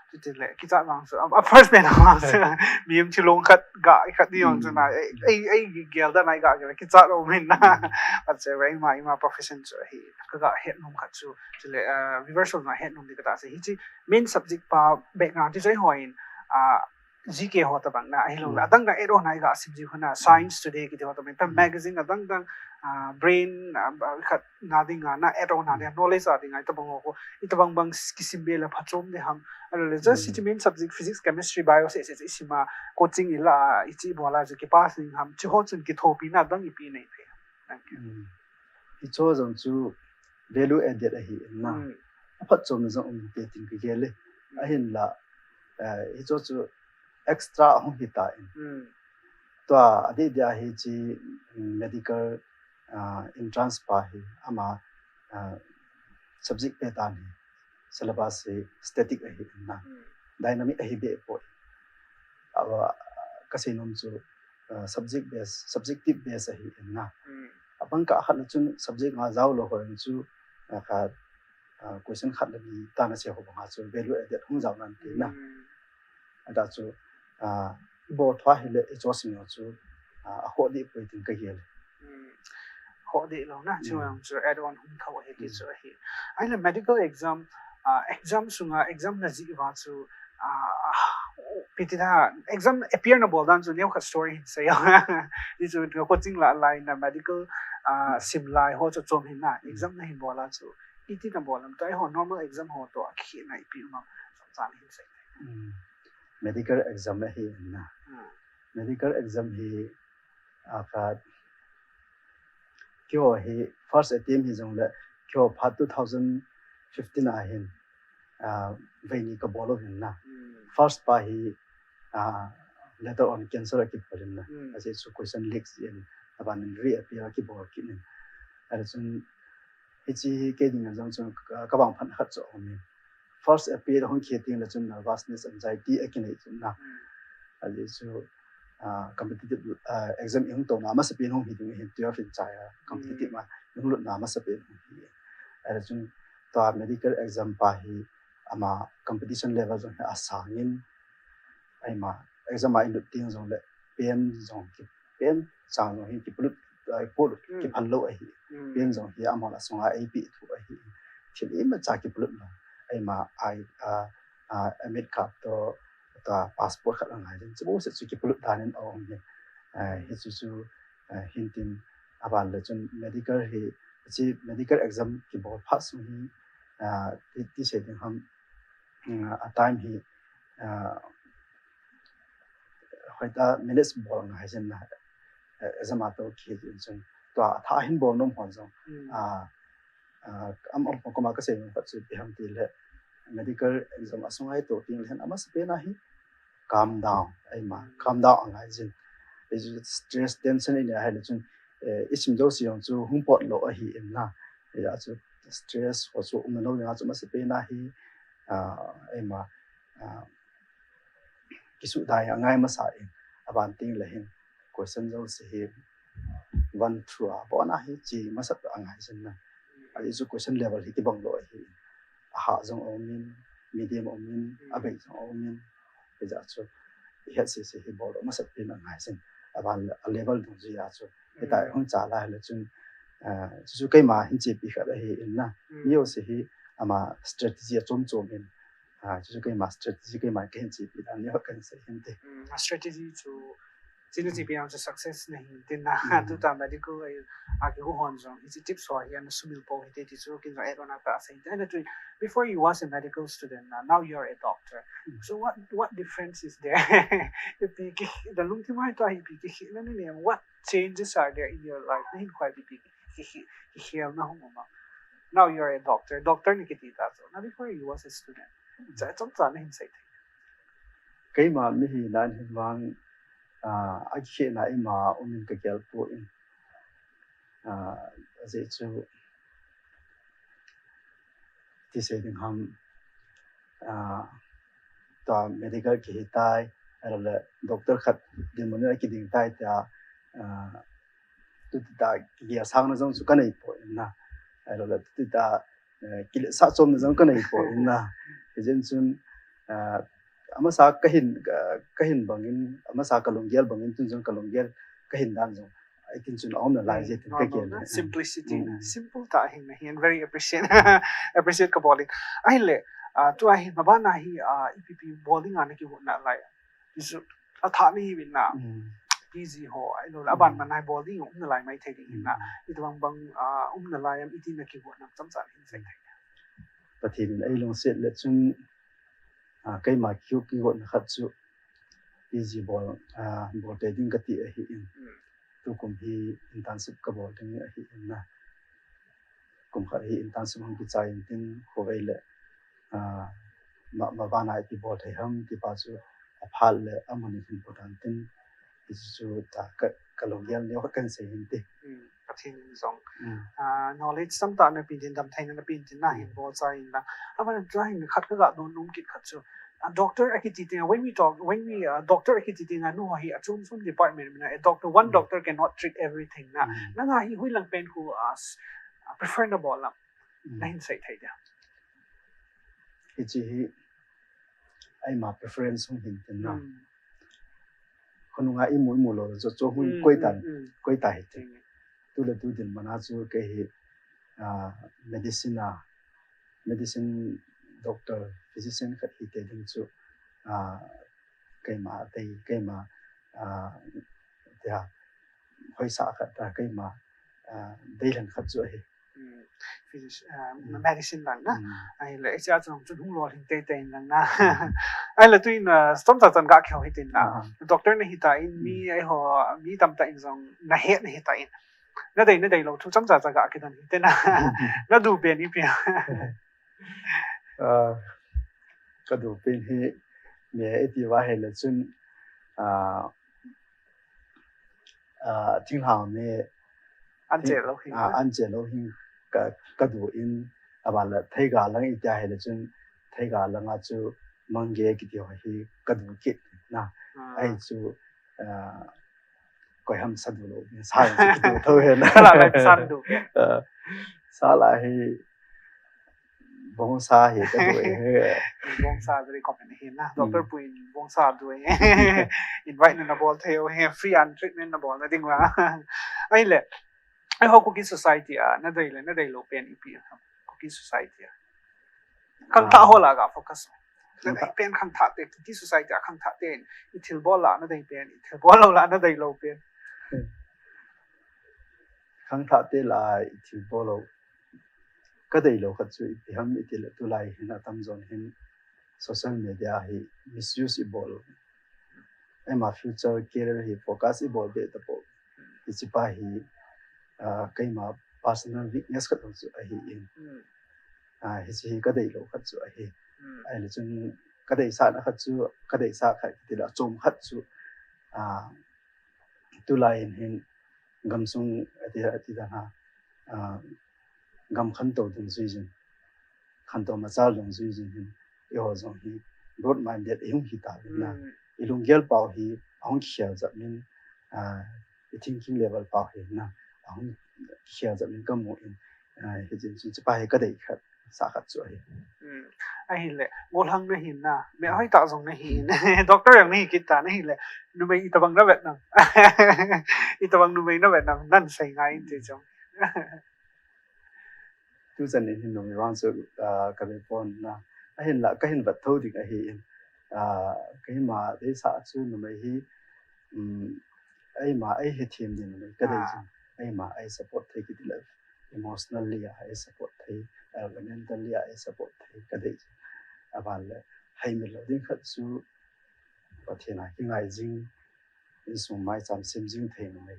Chuti le, kichat vang chu, a, a first pen vang chu, mihem thilong khat ga, khat ni jong chu na, ei, ei, ei gel dan a ga gel, kichat lou min na. Ache, eima, eima profession chu hi, kaga het nom khat chu, chule, ah, viewers ho na het nom ding katahsan, hiche main subject pa background ti chu eiho in, ah, G K ho tabang na, ahilou le, adang dang add on a iga sim ji ho na, Science Today kiti ho tabang, ipi magazine adang dang, ah, brain, ah, khat na dinga na add on a ding, knowledge a dinga itabang ho, itabang bang kisim be le phachom ding ham, ahilou le, just hiche main subject, physics, chemistry, bio, se, se, se, isima, coaching ila, ichi bola, ju kipass ding ham, hiche ho chun kithopi na dang ipi nei thei ham. Thank you. Hiche jong chu value added ahi na. Aphatchomna jong um inte tin kagel e. Ahinla, eh, hiche chu extra ahung hita in. Tua adeh dia hiche, mm, medical, ah, entrance pa hi ama, ah, subject pattern hi syllabus hi static ahi in na. Dynamic ahi be poi. Ava, kasei nom chu, ah, subject base, subjective base ahi in na. Abang kah khat na chun subject nga jao lou ho chu, ah, khat, ah, question khat le ni tana sei ho banga chu value added hung jao nante na. Adah chu, ah, ibol tho hile icho sim ho chu, ah, akhoh deh poi tin kagel e. Khoh deh lou na, chu jong chu add on hung thou ahi ti chu ahi. Ahile medical exam, ah, exam sunga, exam najih uva chu, ah, ipi ti da, exam appear nabol dan chu neokhat story hin seiyo. Ti chu coaching lah lai na medical, ah, sim lai ho chu chom hin na, exam nahin bol a chu iti nabol lam, tua eiho normal exam ho toh akikhetna ipi um am, chomcha nahin sei. Medical exam ahi in na. Medical exam hi, ah, khat, keiho hi first attempt hijongle, keiho phat two thousand fifteen a hin, ah, veini kabol uvin na. First pa hi, ah, later on cancel akipan in na. Ajeh chu question leak jeh in, aban in reappear akibol kit in. Ahile chun, hiche hi kei dinga jong chun ka, kabang phat khat chu aum in. First appear hung kit teng le chun nervousness, anxiety akinei chun na. Ajeh chu, ah, competitive, ah, exam ihung touna masapen hung hi ding ahin, twelve in chai a, competitive a ihung lutna masapen hung hi. Ahile chun tua medical exam pa hi ama competition level jong hi asang in, eima exam a ilut teng jongle pen jong ki, pen chang jong hi kipolut, ah, polut, kiphal lou ahi. Pen jong hi amol asunga eipeh thu ahi. Thil imacha kipolut lou. Eima ai, ah, ah, admit card toh, tua passport khat angai jin. Chu bouseh chu kipolut dan in aum hi. Ah, hichu chu, ah, hin tin, aban le chun medical hi, hiche medical exam kibol phat sung hi, ah, ti, ti sei ding ham, mm, a time hi, ah, hoitah minutes bol ngai jin na, eh, exam a toh kihe jin chun. Tua athah a hin bol nom hon jong, ah, ah, am, am, koma kasei nom khat chu ipi ham tile, medical exam asunga itoh teng le hin amasapen a hi calm down, eima, calm down angai jin. Stress, tension inei ahile chun, eh, isim jouse jong chu hung pot lou ahi in na. Hijeh a chu stress ho chu umna lou dinga chu amasapen a hi, ah, eima, ah, kisuhdai angai masa in, aban teng le hin question jouse hi one through a bon a hi che masat angai jin na. Ajeh chu question level hi kibang lou ahi in. Ahah jong aum in, medium aum in, abei jong aum in. Hijeh a chu ihet sese hi bol lou masapen angai jin. Aban le a level dungjui a chu, hitia hung cha lai le chun, ah, chuchu keima hin chepi khat ahi in na. Mi jouse hi ama strategy achom chom in. Ah, chuchu keima strategy, keima kahin chepi dan neokhat kahin sei hinte. Strategy chu, china chepi jong chu success nahi tin na. Tuta medical a, a kihu hon jong hiche tips ho hi ana sumil pou hite ti chu ken jong add on a kasei hinte. Ahile tu, before you was a medical student, na, now you are a doctor. So what, what difference is there? Ipi ki, nalungthim a hi tua hi ipi kikhel na nei em, what changes are there in your life? Nahinkho a ipi ki, ki, ki, kikhelna hung um am? Now you are a doctor. Doctor nakiti ta chu. Now before you was a student. Chomcha nahin sei thei. Keima mihina hin vang, ah, akikhehna ima umin kagel poi. Ah, ajeh chu, ti sei ding ham, ah, tua medical kihi tai, ahilou le doctor khat dinmun a kiding tai tia, ah, tuti ta kigel sangna jong chu kanei poi na. Ahilou le tuti ta, eh, kiletsah chomna jong kanei poi na. Hijeh chun, ah, amasa kahin, ah, kahin bangin, amasa kalunggel bangin tun jong kalunggel kahin dan jong, hitin chun aum nalai je tin kagel e. Simplicity, simple tah hin, hin very appreciate, appreciate kabol in. Ahile, ah, tua hin, mabana hi, ah, ipi ipi bol dinga nakigot nalai? Isu, athah nahi vin na. Mm. P G ho, ahilouleh, aban Mm. man nai bol ding, umna lai mai thei ding hin na. Mm. Itobang bang, ah, umna lai am iti na kigo na, chomcha hin sei thei. Pathen in eilungset le chun, ah, keima kiu kigo na khat chu, P G bol, ah, bol te ding kati ahi in. Mm. Tukum hi internship kabol ding ahi in na. Kum khat hi internship hung kichai in tin, khovei le, ah, ma, ma bana ipi bol thei ham, ti pa chu aphat le amun in hin potan tin, ti chu chu ta ka, ka lunggel neo khat kan sei hin ti. Mm, Pathen in jong. Mm. Ah, knowledge tamtah napeh in tin, damtheina napeh in tin, nahin Mm. bol chai in lang. Aban chu hin khat kaga don nom kit khat chu. Ah, doctor akiti teng, when we talk, when we, ah, doctor akiti teng, ah, nu hi achom chom department na, a doctor, one Mm. doctor cannot treat everything na. Mm. Nanga hi hoilang pen khu, ah, s-, ah, prefer nabol lam. Mm. Nahin sei thei dia. Hiche hi, eima preference hung hin tin na. Mm. Khonunga imu imu lou, chu, chu hung Mm, koi tan, mm, mm. koi ta hi tin. Mm. Tu le tu dinmun a chu kei hi, ah, medicine a, medicine doctor, physician khat hi te ding chu, ah, keima, tei, keima, ah, tia, hoisah khat ta, keima, ah, deilhen khat chu ahi. Mm, physician, ah, Mm. medicine lang na. Mm. Ahile, hiche a chu hung lolhing teitei in lang na. Mm. Ahile, tuin, ah, chomcha chan ga kihou hitin na. Ah. Doctor nahi tan, mi Mm. eiho, mi tamtah in jong nahet nahi tan. Nadei, nadei lou thu chomcha cha ga kidon hitin na. Nadu pen ipi. Ah, kadu pen hi, me iti va hile chun, ah, ah, thinglhang me An che lou hin. Ah, an che lou hin ka, kadu in, aban le theiga lang iti a hile chun, theiga lang a chu mange kiti ho hi kadu kit na. Ah. Ahi chu, ah, koi ham sa du lou, sa chu kadu tho hin. Sa la lai sa du. Ah, sa la hi bongsa hi kadu e. Bongsa very common hi na. Mm. Doctor pu in bongsa du e. Invite na nabol thei u hi, free an treatment nabol na ding la. Ahile, Eiho Kuki society a, nadei le, nadei lou pen ipi ham, Kuki society a. Khangthah Ah. ho la ga focus. Nadei Khangthah. pen khangthah te, Kuki society a khangthah te, ithilbol la nadei pen, ithilbol lou la nadei lou pen. Khangthah te la ithilbol lou. Kadei lou khat chu ipi ham iti le tulai hin atam jon hin social media hi misuse ibol. Eima future career hi focus ibol be tapou. Hiche pa hi, ah, keima personal weakness khat chu ahi in. Hmm. Ah, hiche hi kadei lou khat chu ahi. Hmm. Ahile chun kadeisah na khat chu, kadeisah khat ti la chom khat chu, ah, tulai in hin gamsung ati, ati dan ha, ah, gam khantou dungjui jin, khantou machal dungjui jin hin, eiho jong hi broad minded ihung hi tauvin na. Hmm. Ilunggel pau hi ahung khel jat min, ah, i thinking level pau hi na, ahung khel jat min kamu in, ah, hijeh chun hiche pa hi kadei khat, sa khat chu ahi. Hmm. Ahile, gollhang nahin na, me Hmm. hoitah jong nahin, doctor jong nahi kit ta nahile, numei itobang navet nam. Itobang numei navet nam, nan sei ngai in ti jong. Tuchan in hin numei vang chu, ah, kavet pon na. Ahinla, kahin vet tho ding ahi in. Ah, keima deisah chu numei hi, um, eima eihethem ding numei kadei Ah. jin. Eima ei support thei kiti le, emotionally a ei support thei, ah, mentally a ei support thei kadei jin. Aban le, heimil lou ding khat chu Pathen a kingai jing, insung maicham sem jing thei numei.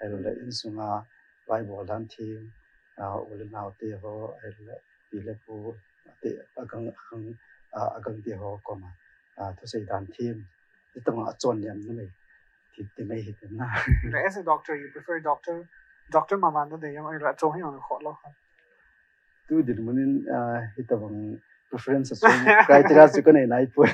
Ahilou le, insung a vaibol dan thei, ah, u le nao te ho, ahilou le, pi le pu te, agang, agang, ah, agang te ho koma, ah, thusei dan thei, ti tong a chon niam numei. Ti, ti mai hi tin na. As a doctor, you prefer doctor, doctor mama nadei ham, ahilou le, achom hi jong nakhoh lou. Tu dinmun in, ah, hitobang preference a chom criteria chu kanei nai poi.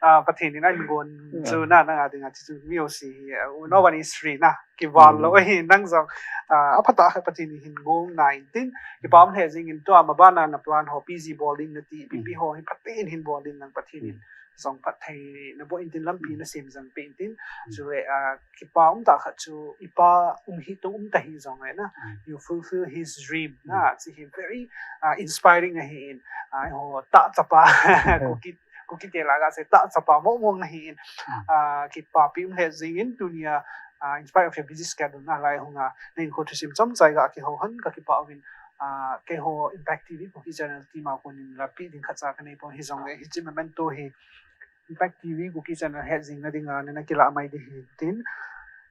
Ah, Pathen in ahin gon chu Ah. na, nanga dinga chu, chu mi jouse hi, ah, no one is free na, kival lou Hmm. ahi, nang jong, ah, aphatah a Pathen in ahin gon nai tin, kipa um lheh jing in tua, maban a na plan ho, P G bol ding nati, Hmm. P P ho hi Pathen in ahin bol ding nang Pathen in. Hmm. jong phatthei naboh in tin lampi Mm. nasem jing peh in tin. Mm. Chule, ah, kipa um tah khat chu, ipa um hi tung um ta hi jong le na. Mm. You fulfill his dream na. Mm. Chu hi very, ah, inspiring ahi in. Ah, ho tah chapa. Kuki, Kuki te lah a gasei tah chapa momo nahin, ah, kipapi um lheh jingin tunia, ah, in spite of your busy schedule nalai hunga, na hinkho thusim chomcha a ga kihou hon kakipah uvin, ah, keiho Impact T V Kuki Channel team a konin lapi ding khatcha kanei pon hijongle hiche memento hi Impact T V Kuki Channel het jing nadinga nana kilah mai ding ahi tin.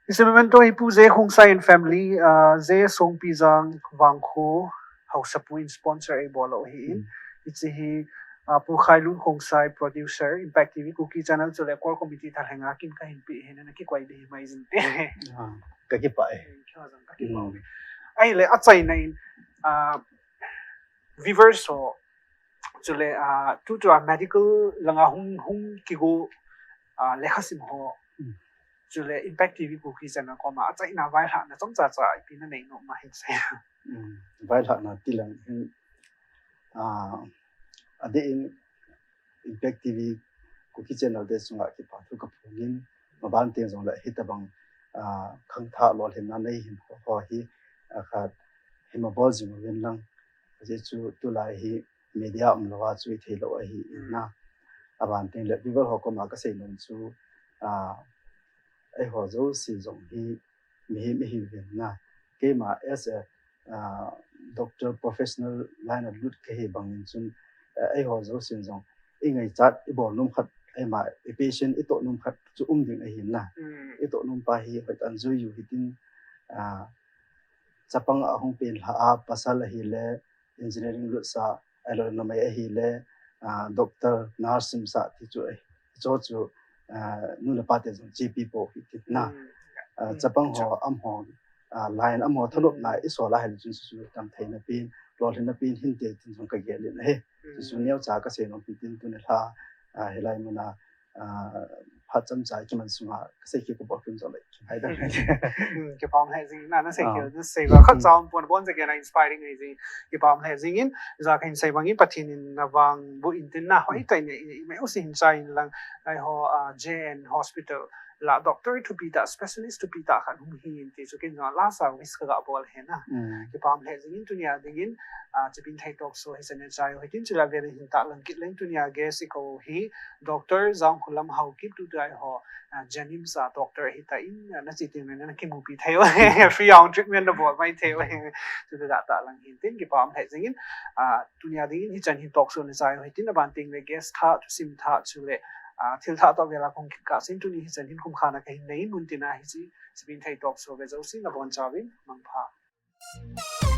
Hiche memento hi Pu J Khongsai and family, ah, J Songpijang Vangkho Haosapu in sponsor eibol u ahin. Hiche hi, ah, Pu Khailun Khongsai producer, Impact T V Kuki Channel chule core committee thalhenga kin kahin pe ahi, nana kikoi ding ahi mai jing te. Ah, kakipah e. Kakipah e. Ahile achaina in, ah, viewers ho, chule, ah, tutua medical langa hung, hung kigo, ah, lekhasim ho. Chule Impact T V Kuki Channel koma achaina vailhahna chomcha cha ipi nanei nom am hinsei. Vailhahna tilang hin, ah, adeh in Impact T V Kuki Channel te chunga kipa thu kaphongin, maban teng jongle hitabang, ah, khangthah lolhinna nei hin ho hi, ah, khat hima bol jing uvin lang. Ajeh chu tulai hi media umlou a chu ithei lou ahi in na. Aban tengle viewer ho koma kasei nom chu, ah, eiho jouse jong hi mihem ihiuvin na. Keima as a, ah, doctor professional line a lut kahi bangin chun, ah, eiho jousen jong ingaichat ibol nom khat, eima i patient itoh nom khat chu um ding ahin na. Itoh nom pa hi hoitah in jui u hitin, ah, chapang ahung penlhah a pasal ahile engineering lut sa, ahilou le numei ahile, ah, doctor, nurse simsa ti chu ahi. Chu chu, ah, nu le pa te jong chepi pou hitin na. Ah, chapang ho, amaho, ah, line amaho thanopna isol a ahile chun chu chu tamtheina pen, lolhinna pen hinte tin jong kagel in ahi. Chu chu neocha kasei nom hitin tuni lha, ah, hilai muna, ah, phat chomcha kiman sunga kasei kit kabol kim jongle. Kipa um lheh jingin na, nasei kit, nasei va khatcha um pon, abonchauvin inspiring ahi jing. Kipa um lheh jingin, ija kahin sei bangin Pathen in navangboh intin na, hoitah in, i, i, i, mai usi hin chai in lang, eiho, ah, J N Hospital lah doctor thupi tah, specialist thupi tah khat hung hi inte chu ken jong lasa wish kaga bol ahi na. Kipa um lheh jingin tunia dingin, ah, Chipinthei Talk Show hichan a chai u hitin chule avel in hin tahlang kit leng tunia guest ikou hi Doctor Jangkholam Haokip tutua eiho, ah, JNIMS a doctor ahitan, ah, nache teng le nakimupi thei u ahi, free a treatment nabol mai thei u ahi, chu kaga tahlang hin tin kipa um lheh jingin, ah, tunia dingin hichan hin talk show nachai u hitin aban tengle guest thah, thusim thah chule, ah, thil thah toh vela kahung kikah in tuni hichan hin kumkhana kahin nei in muntina hiche Chipinthei Talk Show ve jouse nabonchauvin mangpha.